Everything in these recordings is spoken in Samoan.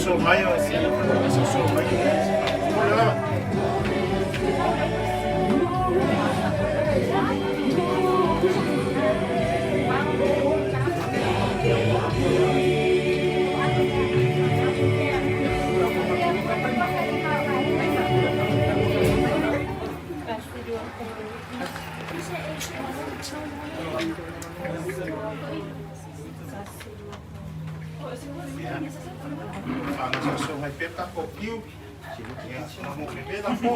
So mai o si so mai. Ko le lava. Ya. Fa so mai peta ko piu. Ya, na mo ke peta ko.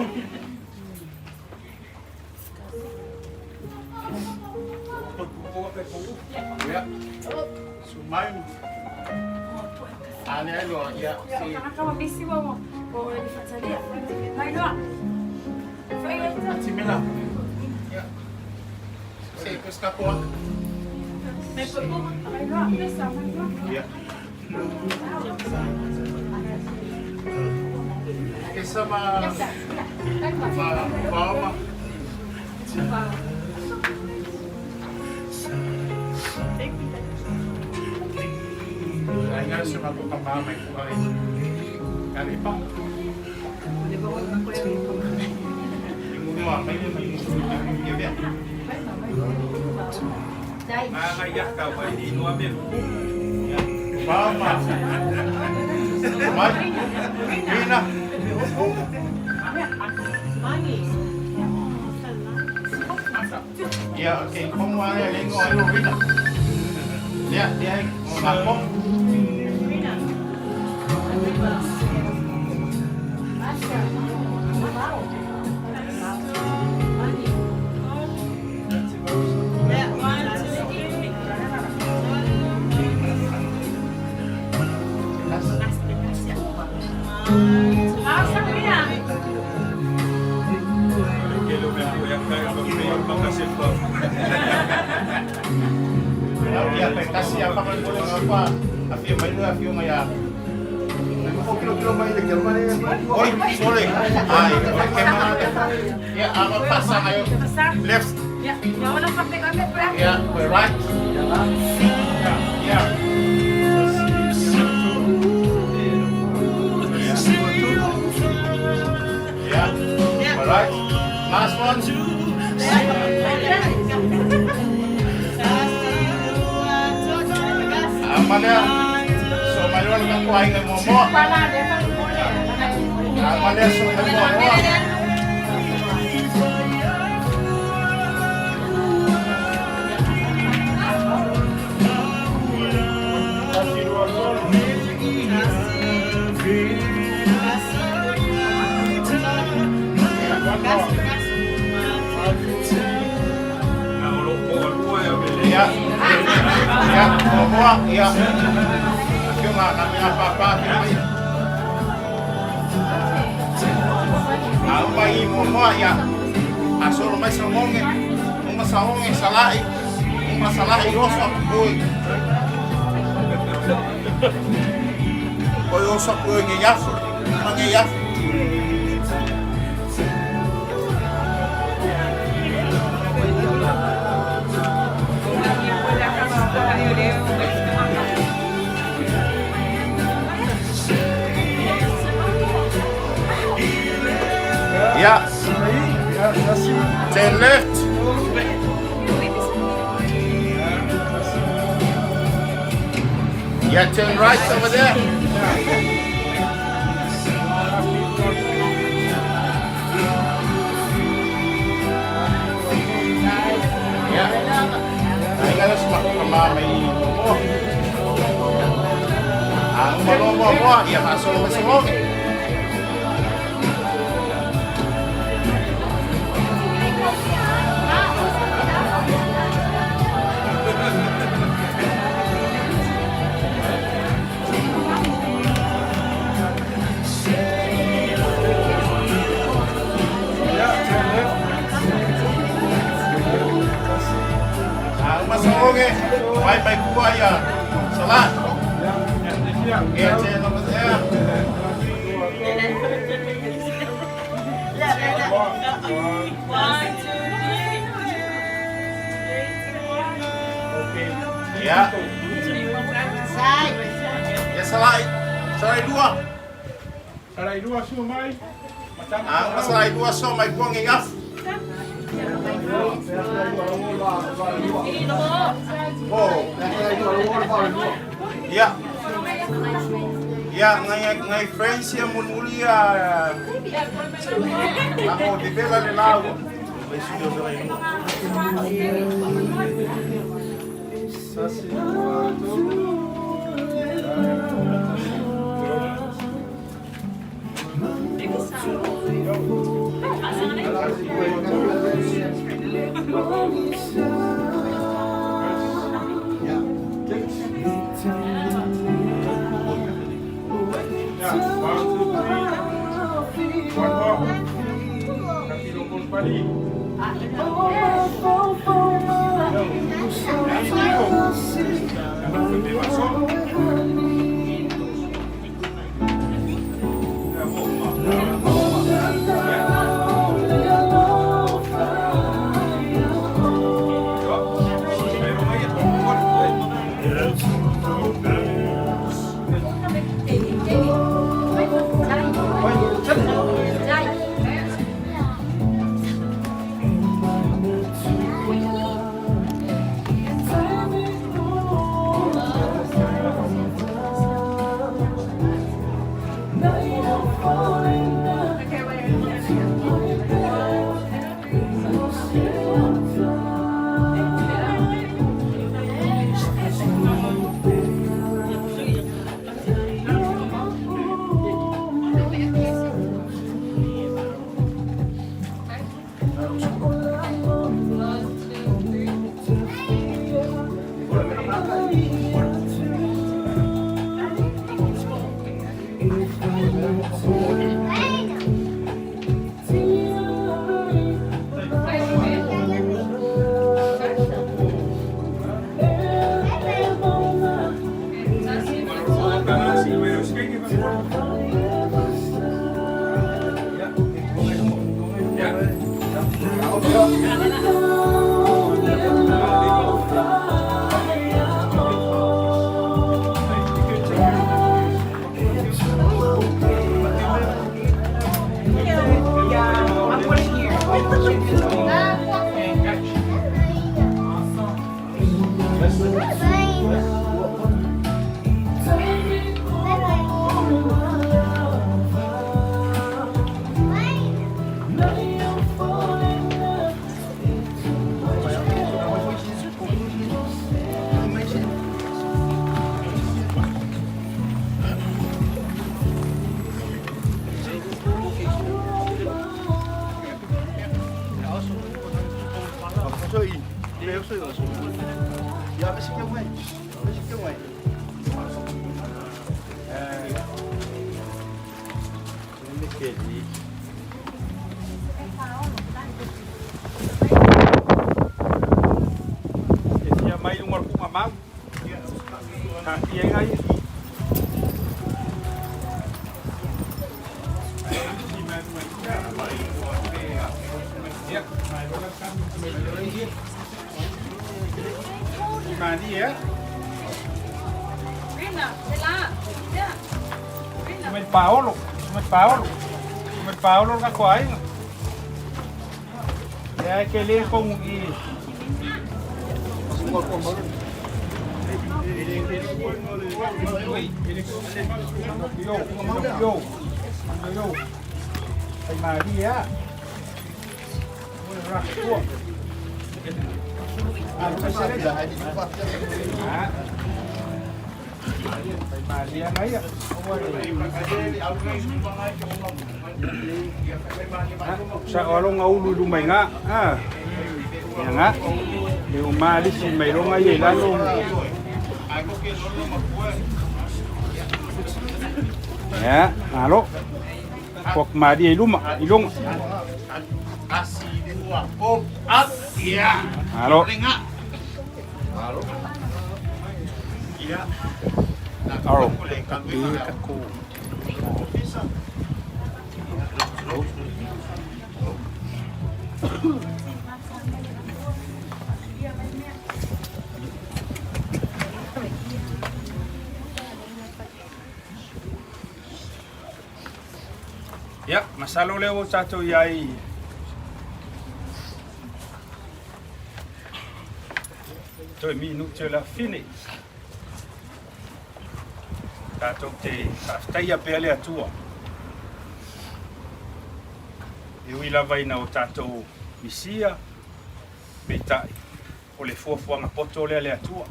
Ya. So mai. Ane ai loa ya. Si. Timela. Ya. Se ko ska ko. Ya. Esa ma ma ma Ai ngā se ma ko ka ma mai ko ai. Kari pa. Ingu mai mai ke vea. Mama. Mai. Rina. Ya, okay. Kung wala lengo ay Rina. Ya, dia ngako. Ya, kasi apa kan ko apa. Afio mai no afio mai ya. Oi, sorry. Ai, okay ma. Ya, apa pasa ayo. Left. Ya, right. Ya, ya. Yeah. All right. Last one. Amalia. So mayroon kang kuhay ng momo. Amalia, so may momo. Ya. Ya, momo. Ya. Afio nga kami nga papa, afio mai. Ang mai momo ya. Asolo mai sa monge. Uma sa onge salai. Uma salai oso oi. Oi oso oi nge yaso. Nge yaso. Yeah. Turn left. Yeah, turn right over there. Yeah. Ay nga sa may mo. Ang malomo mo, iya masuk masuk. Mai mai kuya ya. Salah. Yeah, turn over there. Yeah. Ya salah. Salai dua. Salai dua su mai. Ah, salai dua so mai kuang ngaf. Oh. Ya. Ya, ngai ngai friends ya mulia. Ako di bela le lawa. Ya, 1, 2, 3. One more. Tapi lokol pali. Paolo, Paolo, Paolo ka ko ay. Ya que le con y yo yo ay Maria. Maria ngay. Sa olong ulu lumay nga. Ah. Ya nga. Le umali si mayroon nga yelalo. Ya, alo. Pok mari iluma, ilong. Alo. Alo. Aro. Ia, masalo lea ua tatou i ai toe minute o le afine. Tatou te faafetaia pea le Atua. E ui lava ina o tatou misia, peitai, o le fuafuaga poto lea a le Atua.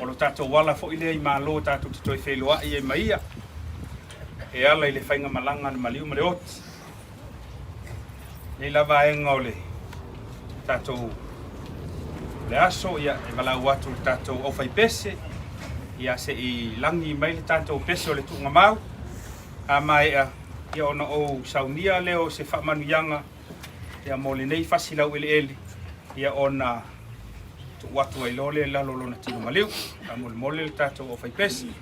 O lo tatou ala foi lea i Malo tatou te toe feiloai ai ma Ia, e ala i le faigamalaga a le maliu ma le oti. Nei la vaega o le tatou le aso, ia, e valaau atu le tatou aufaipese, ia se i lagi mai le tatou pese o le tuugamau. A maea, ia ona ou saunia lea o se faamanuiaga ia mo lenei fasi laueleele, ia ona tuu atu ai loa lea i lalo o lona tino maliu. Faamolemole le tatou aufaipese.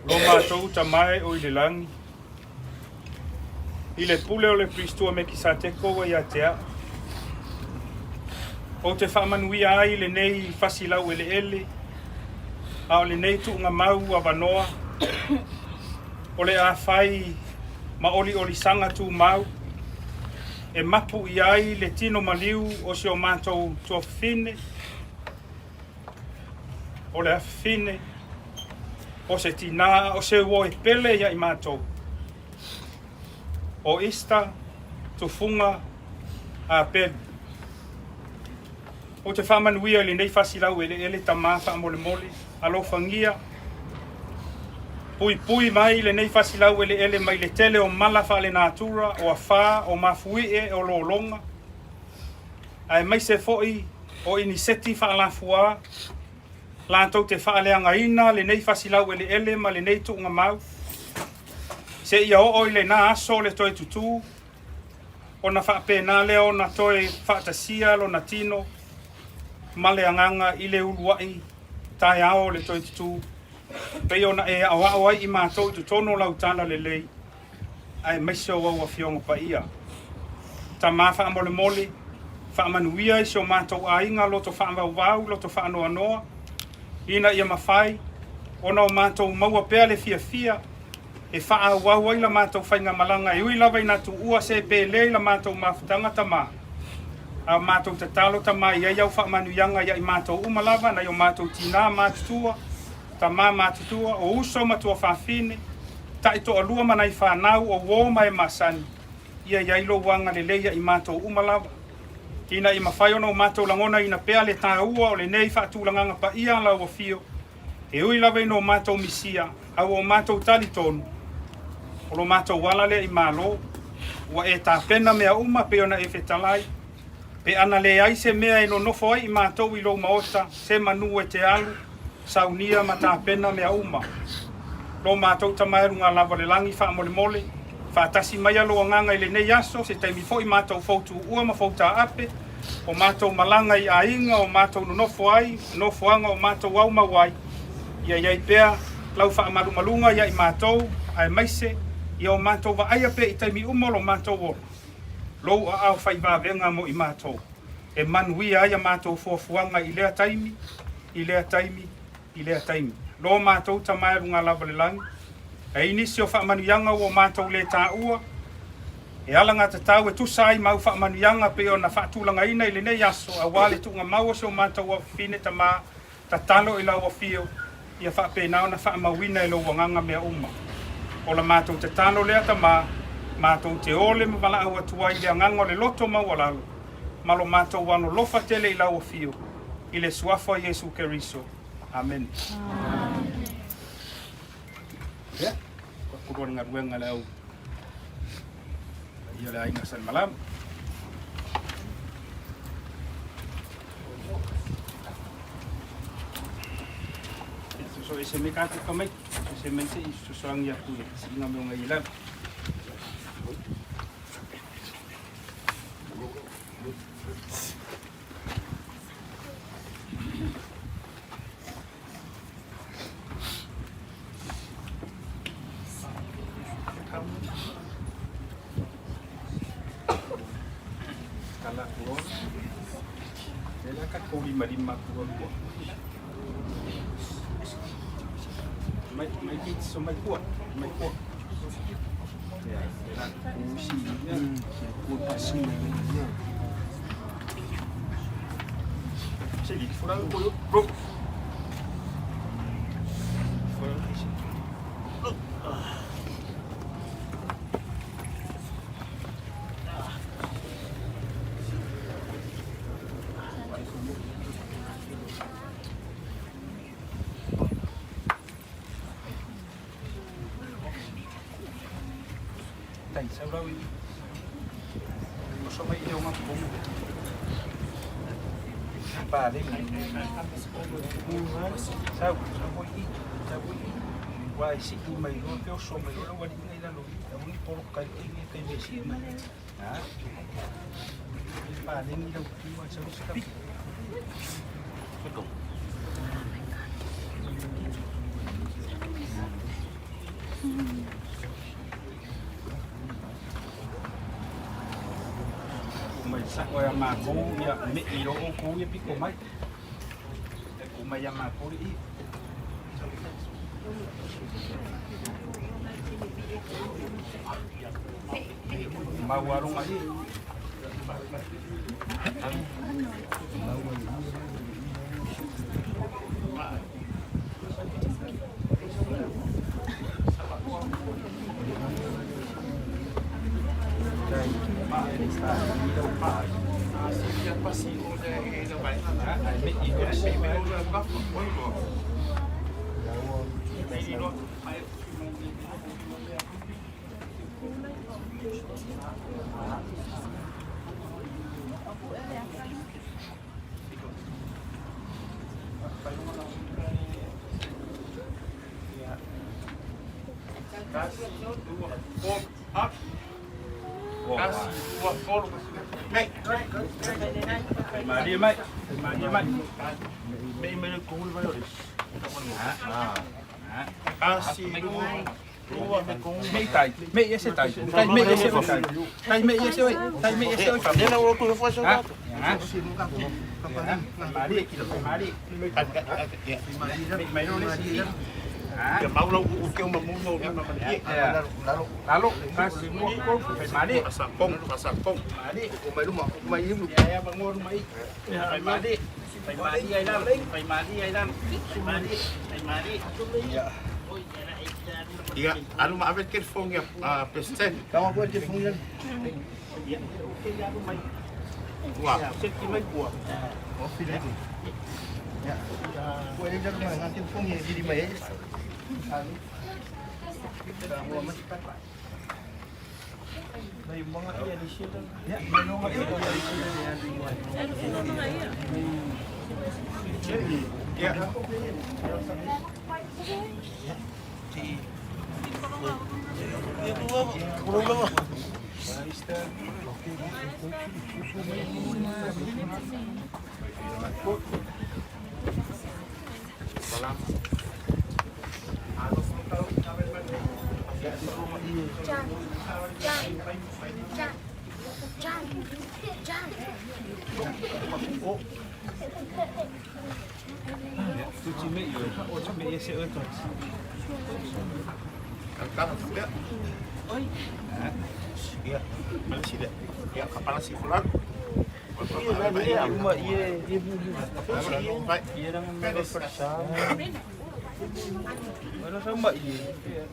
Lo matou tamae o i le lagi, i le pule o le Kristo Mekisateko ua ia te au. Ou te faamanuia ai lenei fasi laueleele, a o lenei tuugamau avanoa, o le a fai ma oliolisaga tumau, e mapu i ai le tino maliu o si o matou tuafafine, o le afafine, o se tinā a o se uo e pele ia i matou. O Easter, tufuga, a pelu. Ou te faamanuia i lenei fasilau eleele tamā faamolemole, alofagia, puipui mai lenei fasilau eleele mai le tele o mala faalenatura, o afā, o mafuie, o lologa, aemaise foi o iniseti faalafuā, latou te faaleagaina lenei fasilau eleele ma lenei tuugamau, seia oo i lena aso o le toe tutū, ona faapena lea ona toe faatasia lona tino ma le agaga i le uluai taeao o le toe tutū, pei ona e aoao ai i matou i totonu o lau tala lelei, aemaise o au afioga paia. Tamā faamolemole, faamanuia i si o matou aiga loto faavauvau, loto faanoanoa, ina ia mafai ona o matou maua pea le fiafia e faaauau ai la matou faigamalaga e ui lava ina tuua se pele i la matou mafutaga tamā. A o matou tatalo tamā i ai au faamanuiaga ia i matou uma lava, nai o matou tinā matutua, tamā matutua, o uso ma tuafafine, taitoalua ma nai fanau, o uō ma e masani, ia i ai lou agalelei ia i matou uma lava, ina ia mafai ona o matou lagonaina pea le taua o lenei faatulagaga paia a lau afio, e ui lava ina o matou misia, a ua o matou talitonu, o lo matou ala lea i Malo, ua e tapena mea uma pei ona e fetalai, pe ana leai se mea e nonofo ai i matou i lou maota, se manu e te alu, saunia ma tapena mea uma. Lo matou Tama e luga lava o le lagi faamolemole, faatasi maia lou agaga i lenei aso, se taimi foi matou foutuua ma foutaape, o matou malaga i aiga, o matou nonofo ai, nofoaga o matou aumau ai, ia i ai pea lau faamalumaluga ia i matou, aemaise ia o matou vaaia pea i taimi uma o lo matou ola, lou aao faivavega mo i matou, e manuia ai a matou fuafuaga i lea taimi, i lea taimi, i lea taimi. Lo matou Tama e luga lava o le lagi, e i nisi o faamanuiaga ua o matou le taua, e alagatatau e tusa ai ma au faamanuiaga pei ona faatulagaina i lenei aso, aua le tuugamau o si o matou afafine tamā, tatalo i lau afio, ia faapena ona faamauina e lou agaga mea uma. O la matou tatalo lea tamā, matou te ole ma valaau atu ai i le agaga o le loto maualalo, ma lo matou alolofa tele i lau afio, i le suafa o Iesu Keriso. Amene. Ia, ua le galuega le au ia le aiga Salimalama. So ese me ka ka mai, ese mai se i soangi atu le singa me ngai la. Kala kuro. Ela ka koli malima kuro kua. Mai mai kit so mai kua, mai kua. Ya, ela ku si ya, ku pasi. Se li fura ko yo. Bro. Fura si. Tai sau rau i. O so mai i o ngā komu. Pa le. Sau, sau i, sau i. Wa i si i mai lo pe o so mai lo wali ngai la lo. Au ni polo kai te ni kai me si mai. Ha. Pa le ni lau tu wa sau si kapi. Go. Mai sa ko ia mākou ia me i ro o kou ia piko mai. E ko mai ia mākou i. Mau aronga i. Malie mai, malie mai. Me tai, me ese tai. Tai me ese tai. Tai me ese oi. Tai me ese oi. Ha? Ha? Malie, malie. Mai lo le si. Ia mau lau u ke uma muno ni ma mani. Lalo, kasi mo ko, malie. Pasapong, pasapong. Malie. Ko mai luma, ko mai imu. Ya bangun mai. Pai mali. Pai mali ai lam. Pai mali ai lam. Mali. Pai mali. Ia, alu ma ave ke fong ia a president. Kau aku aja fong yan. Ua. Oh, fili. Ya. Kau ini jangan mana nanti fong yan jadi mai. Ia. John, John, John. Tu ti me yo. O tu me ese oi. Kala tu dia. Ia, mana si dia? Ia kepala si fulan. Iya, iya, iya. Baik. Ia dengan Wala sama iya.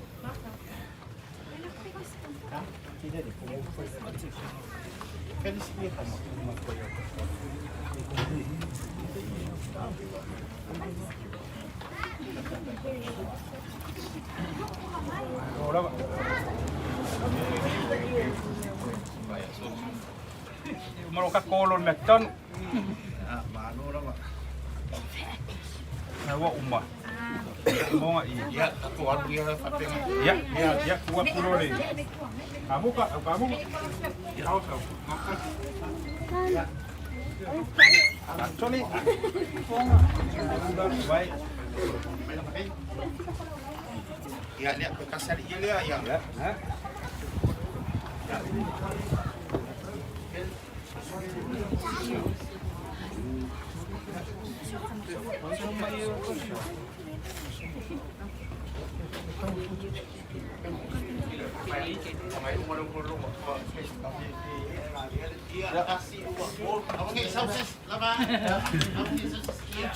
Ora ba. Maro ka kolo me tanu. Ah, malo lama. Na wa uma. Monga i. Ia, aku alu ia fapenga. Ya, ya, ya kuwa pulo le. Kamu ka, kamu. Kau kau. Actually, baik. Ia lihat ke kasar ia dia ya. Ya, ha? Ia kasih dua gol. Abang ke sausis lama. Abang ke sausis. Ia.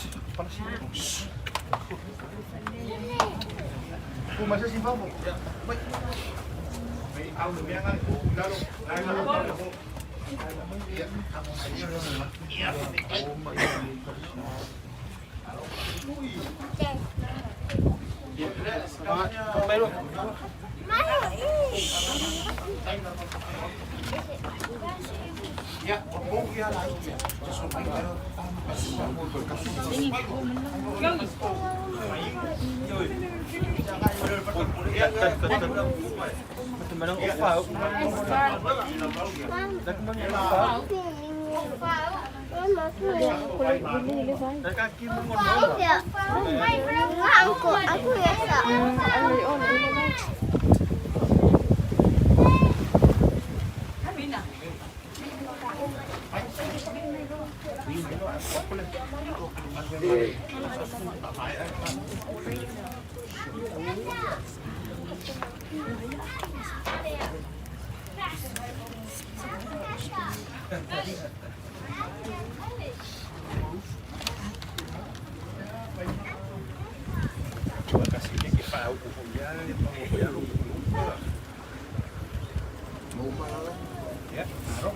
Aku masa si babu. Baik. Au biang lalu. Lalu. Ia. Ia. Ya, oh ya lah. Aku, aku rasa. Ya, aro.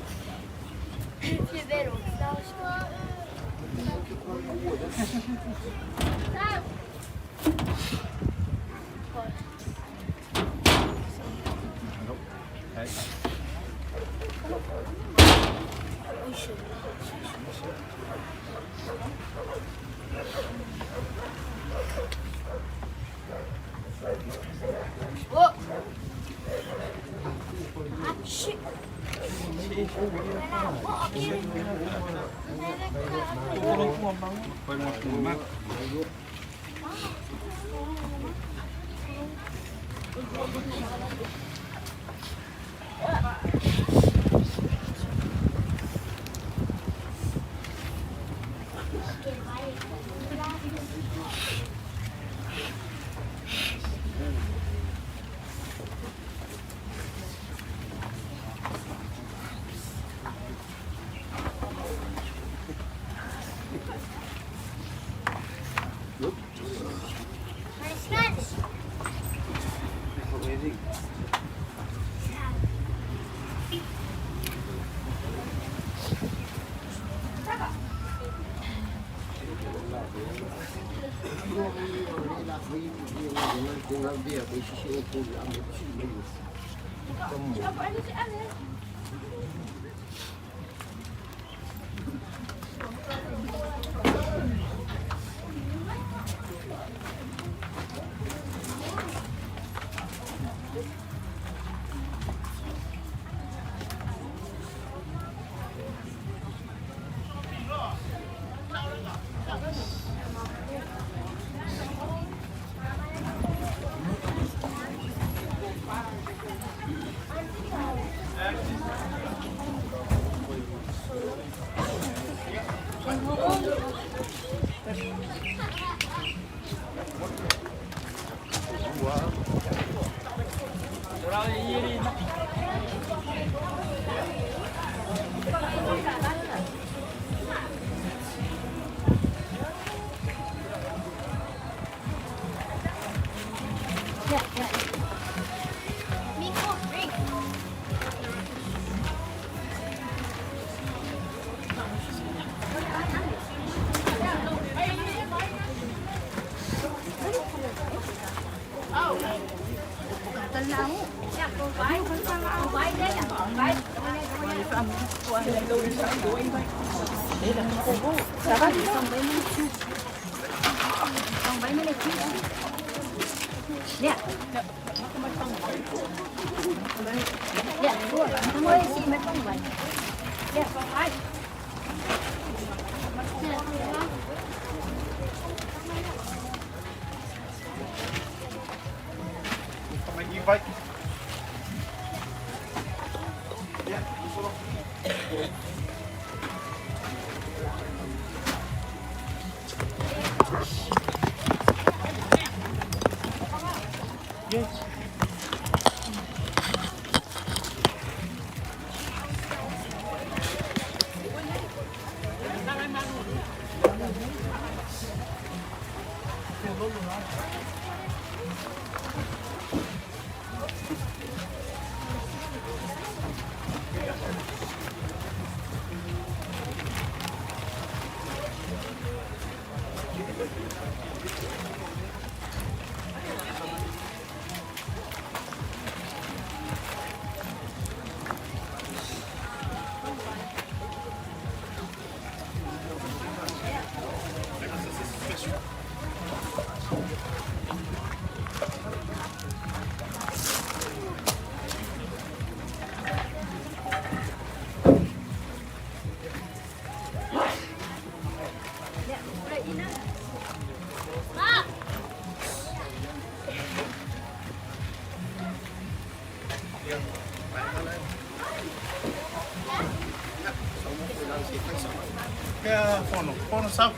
Fono sau.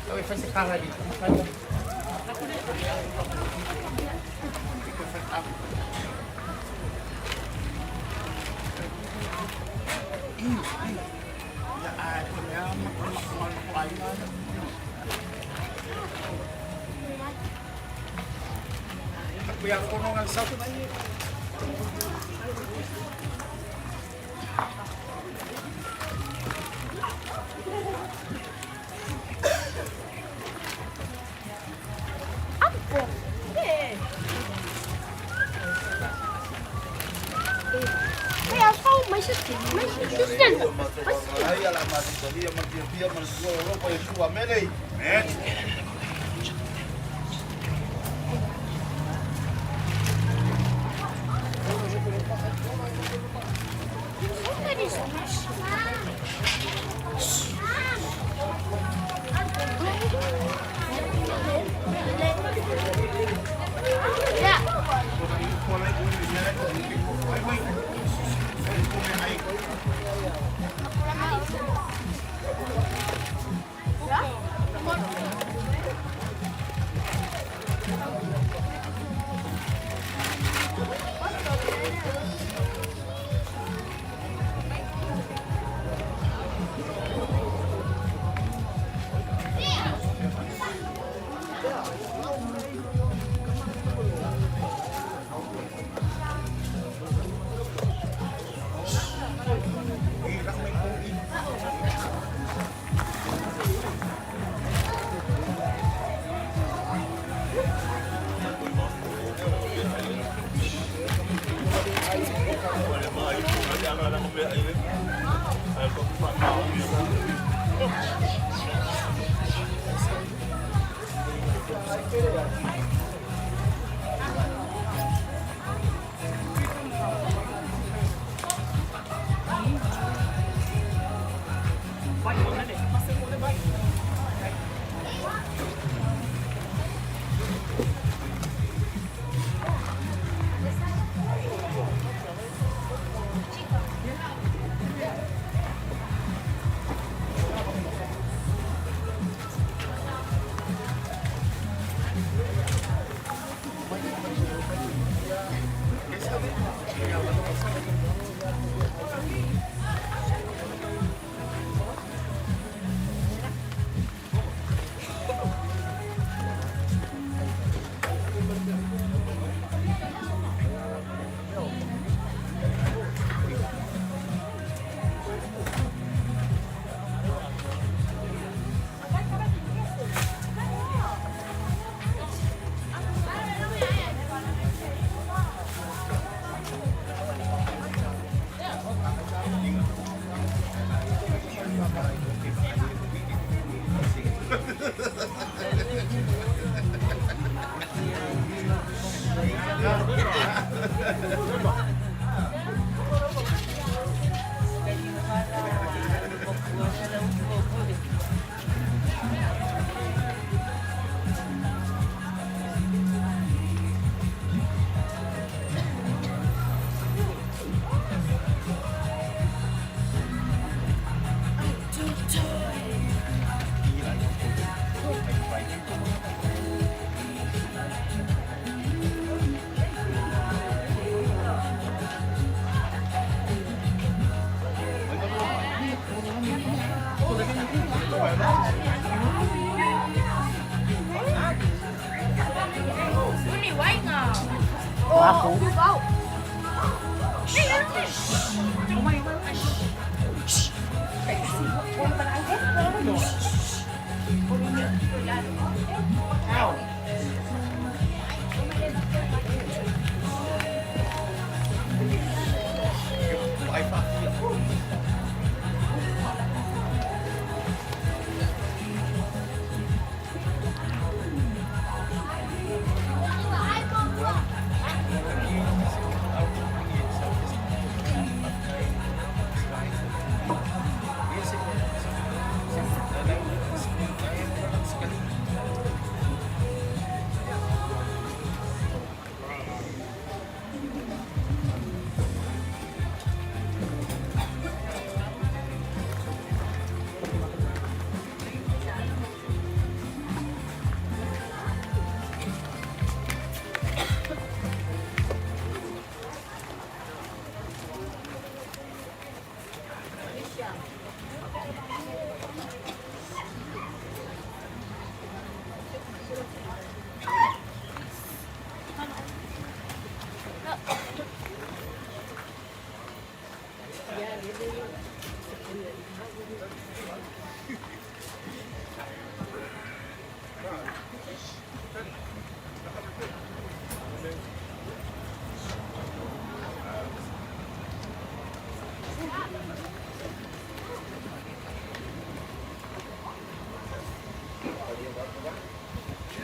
Tau e fai se kala di. Kuya fono ngal sau.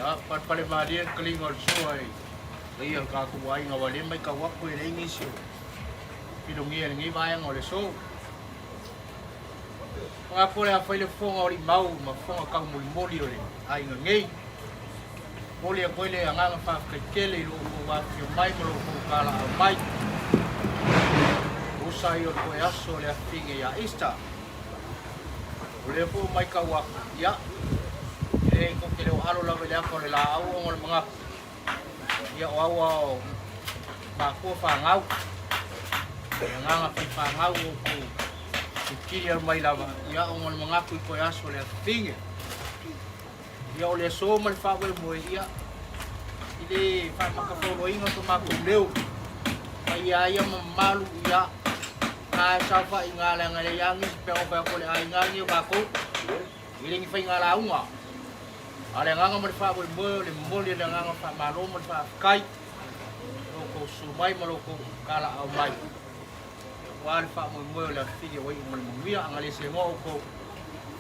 Ia, palepale malie le taliga o le sua i paia o le tatou aiga aua o lea e matau atu e leai nisi o filogia i lenei vaega o le aso. Manatu o le a fai le fofoga o Limau ma fofoga taumolimoli o le aiga nei. Momoli atu ai le agaga faafetai tele i lo outou afifio mai ma lo outou talaaao mai. Tusa ai o le toe aso o le afifine ia Easter. O lea foi ua matau atu, ia, e le tou te le o alo lava i le ata o le laau ona o le manatu, ia o au lava o matua fanau, le agaga fai fanau o outou tilotilo alu mai lava, ia ona o le manatu i toe aso o le afifine. Ia o le aso ma le faamoemoe, ia, i le faamatafauloaina o so matou leo, paia ia ma mamalu, ia, na e saofaiga leaga e leai lava nisi pei ona fai atu o le aiga lenei o tatou, e le ni faiga lauga. A o le agaga ma le faamoemoe o le momoli o le agaga faamalo ma le faafetai i lo outou susu mai ma lo outou talaaao mai aua le faamoemoe o le afifili ua iu ma le manuia. A na le segoa outou,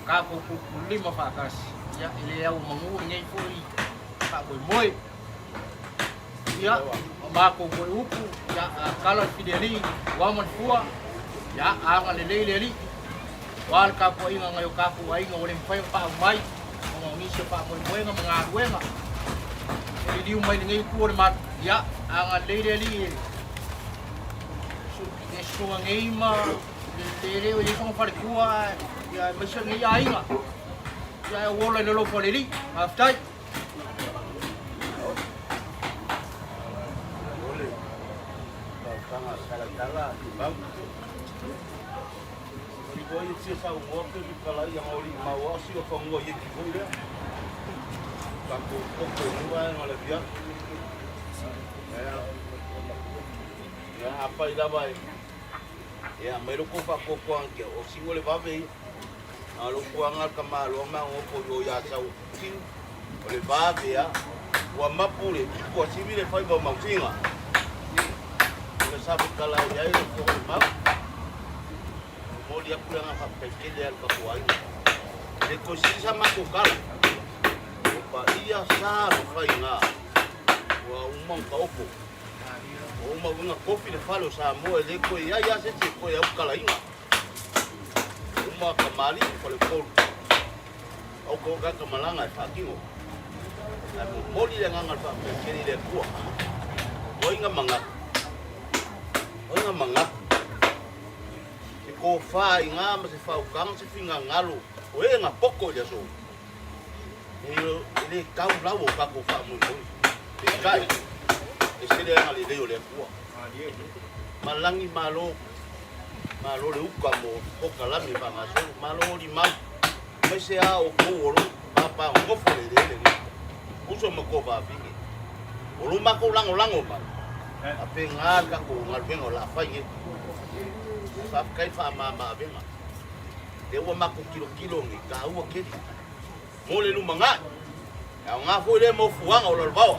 tatou pulupululima faatasi, ia e le au manu lenei foi faamoemoe. Ia, o matou foi upu, ia, a kala le filialii, ua ma le fua, ia, agalelei le Alii, aua le tapuaiga a nai o tatou aiga ua le mafai ona paau mai ona o nisi o faamoemoega ma galuega e liliu mai lenei itu o le malu, ia, agalelei le Alii e le susuga nei ma le le o i ai sona faletua, ia, aemaise o lenei aiga, ia, e ola i le alofa o le Alii. Faafetai. Afai lava e aumai lo kou faapuapuaga kia o siu o le vave ia. A o lou puaga le tamaloa ma gofo i o ia Sau Siu, o le vave a ua mapu le ua sivi le faiva o Mausiga. O le safetala i ai le fofoga o le mau. Momoli atu le agaga faafetai tele a le tatou aiga. E le toe sili sa matou tala. O paia sa ma faiga ua uma ona taoto. Ua uma uiga tofi le fale o Samoa e le toe i ai lava se isi e toe autalaina. Uma kamali'i faleupolu au ka tagata malaga e faatino ae momoli le agaga o le faafetai tele i le Atua. O ai na manatu? O ai na manatu? Se tofa i ina ma se faautaga se finagalo o e na poto i le aso. E le tau lau o tatou faamoemoe. Peitai, e ese le agalelei o le Atua. Malagi malo, malo le uka mo kokalame faagasolo, malo limau, aemaise lava outou o lo papa nofo le eleele nei. Uso ma kovavine, o lo matou lagolago mai, faapena le tatou galuega o le a fai nei. Faafetai le faamama avega. Lea ua matou tilotilo nei, taua tele mo le lumanai. E aoga foi lea mo fuaga o Lalovaoa.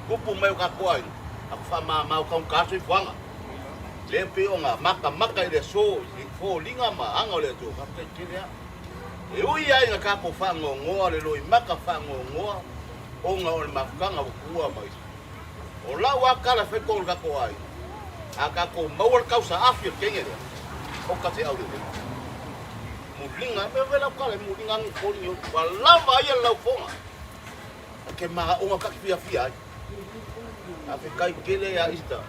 Tupu mai o tatou aiga, tatou faamama o taugata soifuaga. Lea pei ona matamata i le aso i foliga ma aga o le aso, faafetai tele lava. E ui lava ina tatou faanoanoa le loimata faanoanoa ona o le mafutaga ua tuua mai. O lau lava tala e fai totonu o le tatou aiga, a tatou maua le tausaafi o le teine lea, oka se aulelei. Muliga, e mea lau tala, muliga anu foli ni ua lava ia le laufoga. A ke manaʻoga ka fiafia ai. Faafetai tele ia Easter.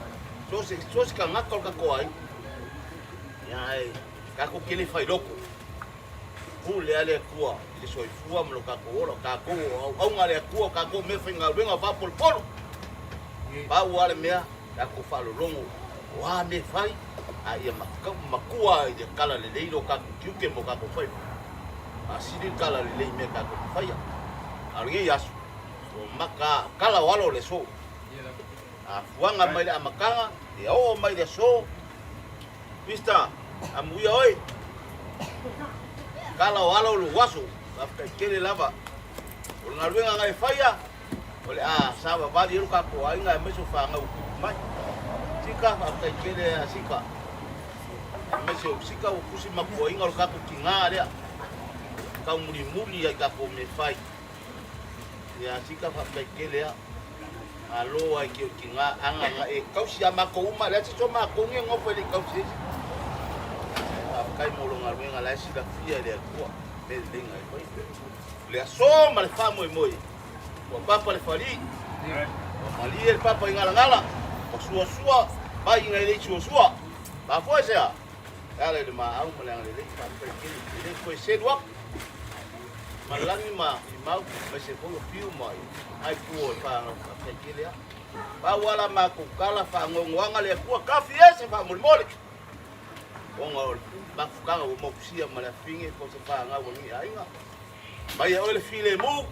So se, so se tagata o le tatou aiga. Ia ai, tatou te le fai loko. Pule a le Atua i le soifua ma lo tatou ola, o tatou o auauna a le Atua, o tatou mea faigaluega faapolepole. Pau lava le mea, tatou faalologo o a mea e fai, a ia matua i le tala lelei lo tatou tiute ma o tatou faiva. Faasili le tala lelei i mea tatou te faia. A o lenei aso, ua mata tala o alo o le aso. A fuaga mai le amataga, e oo mai le aso, Mister, amuia oe. Kala o alo o lou aso, faafetai tele lava. O le galuega na e faia, o le a savavali ai lo tatou aiga aemaise o fanau e tupu mai. Sika, faafetai tele a Sika. Aemaise o Sika ua tusi matuaina o le tatou tina lea. Taumulimuli ai tatou mea fai. Ia sika faafetai tele a. Malo ai ki o tinā anga nga e kausi a makou uma leai se so makou ni e nofo e le i kausi esi. Faafetai mo lo galuega la e silafia e le Atua mea lelei nga e fai. Le aso ma le faamoemoe ua papa le fali, ua malie le papa i galagala, ua suasua mai ina e le i suasua. Mafua i se a? E ala i le maau ma le agalelei faafetai tele, e le toe selu aku ma le lagi ma limau aemaise foi o fiu ma ngai pua o le fanau faafetai tele a. Pau a la matou tala faanoanoaga le Atua kafi e se faamolemole ona o le mafutaga ua motusia ma le afine po o se fanau a lenei aiga. Mai e oe le filemu,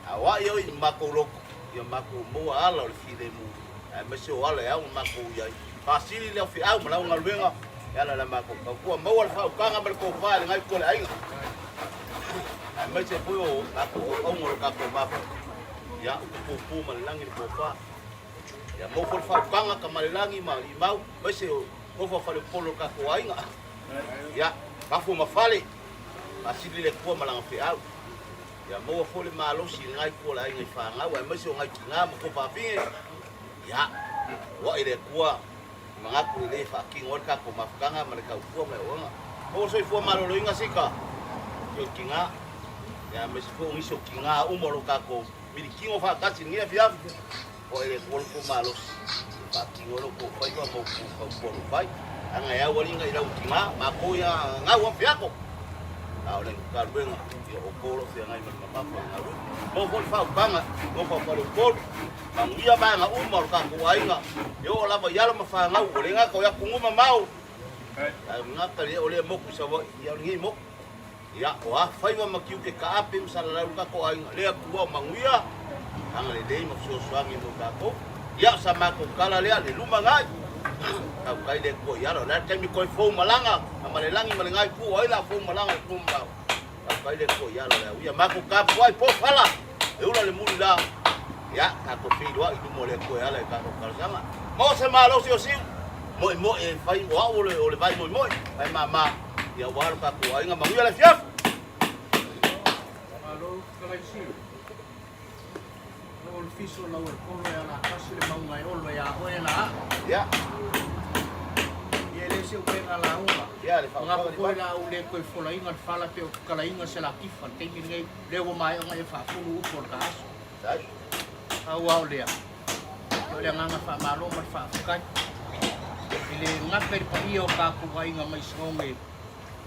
a o ai oe i matou loto, ia matou maua ala o le filemu, aemaise o ala e ao ona matou i ai. Faasili lea o feau ma lau galuega e ala i la matou tautua. Maua le faautaga ma le tofa i le gaito o le aiga, aemaise foi o tatou auauna o lo tatou mafuta. Ia, upu pupu ma le lagi le tofa. Ia maua foi le faautaga Tamalelagi ma Limau, aemaise o nofo a faleupolu o le tatou aiga. Ia, kafo ma fale. Faasili le Atua ma lana feau. Ia maua foi le malosi i lena itu o le aiga i fanau aemaise o nai tina ma tuafafine. Ia, ua'i le Atua i manatu lelei e faatino ai le tatou mafutaga ma le tautua ma le auaunaga. Maua le soifua maloloina sika i o tina, ia aemaise foi o nisi o tina uma o lo tatou milikino faatasi i lenei afiafi. Ua'i le Atua lo outou malosi e faatino ai lo outou faiva ma outou tautua o lo o fai. Leaga e au aliga i lau tina, matou ia gau a fiato. A o le galuega ia outou o lo o feagai ma le mamafa o le galuega. Maua foi le faautaga nofo a faleupolu, manuia vaega uma o le tatou aiga, e oo lava i alo ma fanau, ua le gata o le atunuu mamao, ae gata le o lea motu i Savaii, ia o lenei motu. Ia, o a faiva ma tiute taape ma salalau le tatou aiga, le Atua o manuia, agalelei ma fesoasoani mo tatou. Ia, o sa matou tala lea, le lumanai, tautai le Atua i ala. O le a le taimi toe fou malaga, a ma le lagi ma le gai pu, o ai la fou malaga i tua mamao? Tautai le Atua i ala o le au ia. Matou tapuai po fala, e ula le muli la. Ia, tatou feiloai i luma o le Atua e ala i tatou talosaga. Maua se malosi o siu, moemoe e fai, o au o le vai moemoe, vai mama. Ia aua lo tatou aiga, manuia le afiafi. Malo Kalaisi. O le fiso lau e polo e ala tasi le maunga e olo e a oe la. Ia. Ia le se upenga la unga. Ia le fa. Nga ko la u le koe fola inga le fala pe o kala inga se la kifa te mi nei le ua mai ona e fa fulu upo le aso. Dai. Au au lea. O le agaga faamalo ma le faafetai i le gata i le paia o tatou aiga mai Sigoge,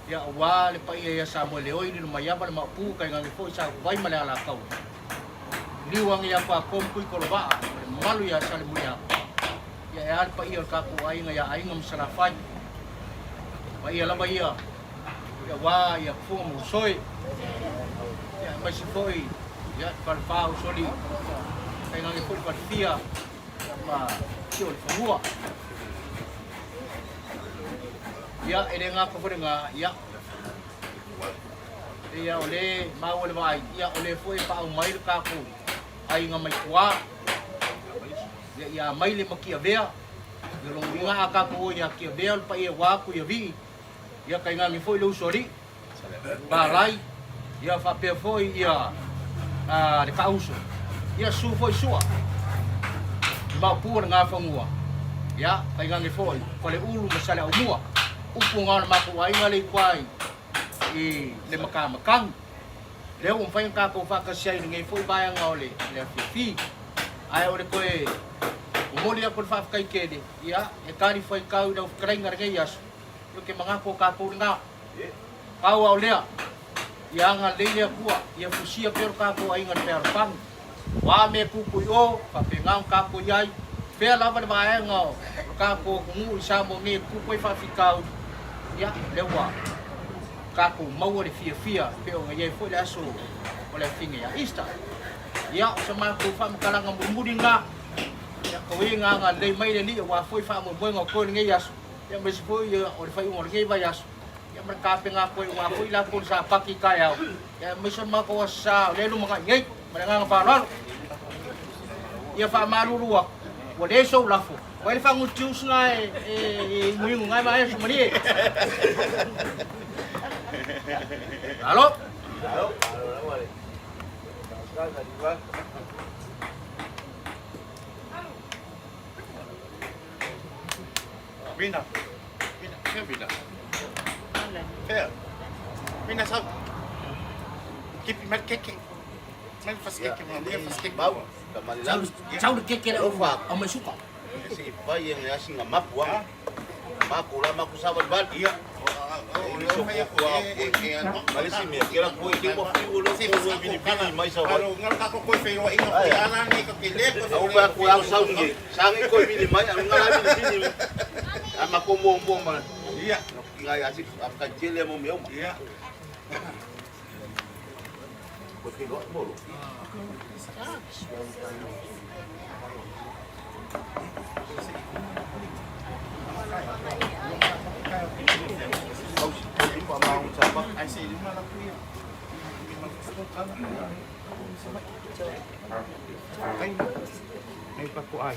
ia aua le paia ia Samoeleoi, Lilomaiava, le Maopu, Kaigage foi, Sauvai ma le Alataua. Liu age ia Pako ma Tuikolovaa ma le mamalu ia Salemuliaga. Ia e a le paia o le tatou aiga ia Aiga ma Salafai. Paia lava ia ia aua ia Fuga ma Usoe. Ia aemaise foi ia le falefa o Usoalii. Kaigage foi le falefia ma si o le fanua. Ia e le gata foi lena, ia ia o le maua le vaai, ia o le foi e paau mai le tatou aiga mai tua. Ia ia Maile ma Tiavea, ia lona uiga a tatou o ia Tiavea o le paia ua atu ia Vii, ia tainane foi le Usoalii, Palai, ia faapea foi ia le Taauso, ia susu foi Sua, le Maopu o le Gafanua, ia tainane foi Faleulu ma Saleaaumua, upu na o le matou aiga le i tua i le Matamatagi. Lea ua mafai ona tatou faatasi ai i lenei foi vaega o le afiafi. Ae o le toe momoli atu o le faafetai tele, ia, e talifuaitau i lau fetalaiga lenei aso, ou te manatu o tatou lena. Pau a o lea, ia agalelei le Atua, ia fusia pea lo tatou aiga i le fealofani. O a mea e tupu i o, faapena ona tatou i ai, fea lava le vaega o lo tatou atunuu i Samoa nei e tutupu ai faafitauli, ia, lea ua tatou maua le fiafia e pei ona i ai foi le aso o le afine ia Easter. Ia, o sa matou faamatalaga mulimuli lena, ia, tau ia ina agalelei mai le Alii aua foi faamoemoega o toe lenei aso, ia aemaise foi o le faaiuga o lenei vaiaso, ia ma le tapena atu ai aua foi latou le Sapati taeao, ia aemaise o le matou Aso Sa o lea e lumanai nei. Ma le agaga faaaloalo. Ia faamalulu atu, ua leai sou lafo, ua i ai le fagutiusi na e inuinu na e vaai atu malie. Malo. Malo, malo lava le. Mina. Mina, fea Mina. Fea. Mina sau. Kipi mai keke. Mai faskeke, mai faskeke. Mau, ka malilami. Sau le keke le au mai suka. Se fai e asi nga mapu anga. Mako la mako sa bal. Ia. Malisi mea, kera koe ke mo fiu lo ko lo bini bini mai sa wai. Alo ngal ka ko koe whai inga koe ana nei ka ke le ko Au ba ko au sau ngi. Sangi koe bini mai, au ngala bini bini. A mako mo mo ma. Ia. Ngai asi ka jele mo meu. Ia. Ko ke go mo lo. Au si ko ma un sa pa. Ai se lima la kuia. Nei pa ko ai.